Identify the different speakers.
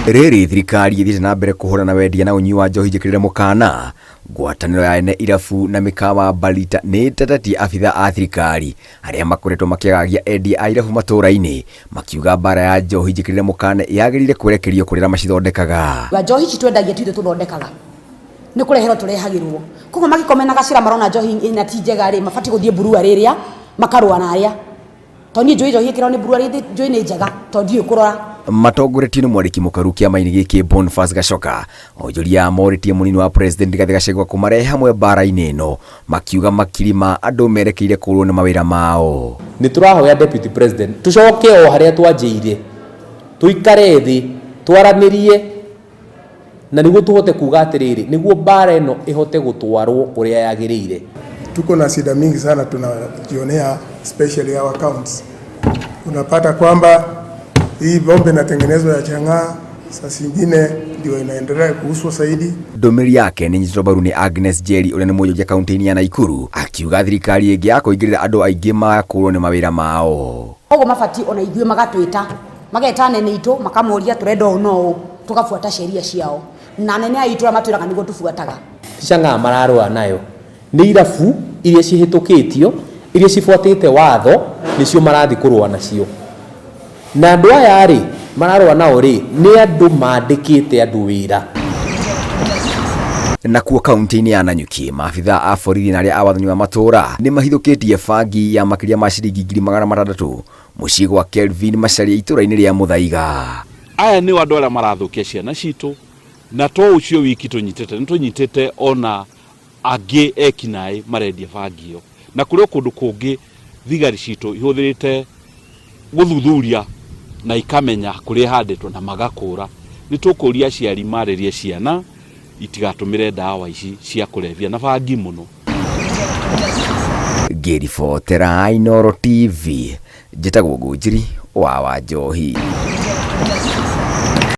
Speaker 1: Rĩrĩ thirikari ĩthiĩte na mbere kũhũrana na wendia na ũnyui wa njohi njĩkĩrĩre mũkana, ngwatanĩro ya ene irabu na mĩkawa Mbarita nĩ ĩtetetie abithaa a thirikari arĩa makoretwo makĩagagia endia a irabu matũra-inĩ, makiuga mbara ya njohi njĩkĩrĩre mũkana yagĩrĩire kwerekerio kũrĩ arĩa macithondekaga.
Speaker 2: Njohi ici twendagia ti ithuĩ tũthondekaga, nĩ kũreherwo tũrehagĩrwo. Koguo magĩkome na gacĩra marona njohi ĩna ti njega rĩ, mabatiĩ gũthiĩ brewery ĩrĩa makarũa na arĩa. Tondũ niĩ njũĩ njohi ĩkĩragwo nĩ brewery njũĩ nĩ njega tondũ ndiũĩ kũrora.
Speaker 1: Matongoretio nĩ mwandĩki mũkaru kĩama-inĩ gĩkĩ Boniface Gachoka, onjoria aya morĩtie mũnini wa president Rigathĩ Gachagua kũmarehe hamwe mbara-inĩ ĩno, makiuga makiri ma andũ merekeire kũrwo nĩ mawĩra mao.
Speaker 3: Nĩ tũrahoya Deputy President tũcoke o harĩa twanjĩire, tũikare thĩ twaranĩrie na nĩguo tũhote kuga atĩrĩrĩ, nĩguo mbara ĩno ĩhote gũtwarwo ũrĩa yagĩrĩire.
Speaker 4: Tuko na shida mingi sana tunajionea, especially our counts. Unapata kwamba hii pombe inatengenezwa ya chang'aa, saa zingine ndio inaendelea kuuzwa zaidi.
Speaker 1: Ndũmĩrĩri yake nĩ nyitĩtwo mbaru nĩ Agnes Njeri ũrĩa nĩ mwonjoria kaunti-inĩ ya Naikuru akiuga thirikari ĩngĩaga kũingĩrĩra andũ aingĩ makũrwo nĩ mawĩra mao.
Speaker 2: Koguo mabatiĩ ona ithuĩ magatwĩta, mageta anene aitũ makamoria tũrenda ũũ na ũũ, tũgabuata sheria ciao. Na anene aya aitũ ũrĩa matwĩraga nĩguo tũbuataga.
Speaker 3: Ti chang'aa mararũa nayo, nĩ irabu iria cihĩtũkĩtio, iria cibuatĩte watho, nĩcio marathiĩ kũrũa nacio. Na andũ aya rĩ, mararũa nao rĩ, nĩ andũ mandĩkĩte andũ wĩra.
Speaker 1: Nakuo kaunti-inĩ ya Nanyuki, maabithaa a borithi na arĩa a wathani wa matũũra nĩ mahithũkĩtie bangi ya makĩria ma ciringi 600,000 mũciĩ gwa Kelvin Macharia itũũra-inĩ rĩa Mũthaiga.
Speaker 5: Aya nĩo andũ arĩa marathũkia ciana citũ, na to ũcio wiki tũnyitĩte, nĩ tũnyitĩte ona angĩ ekinaĩ marendia bangi ĩyo. Na kũrĩ o kũndũ kũngĩ thigari citũ ihũthĩrĩte gũthuthuria na ikamenya kũrĩa ĩhandĩtwo na magakũra. Nĩ tũkũria aciari marĩrie ciana itigatũmĩre ndawa ici cia kũrebia na bangi mũno.
Speaker 1: Ngĩribotera Inooro TV, njĩtagwo Ngũnjiri wa Wanjohi.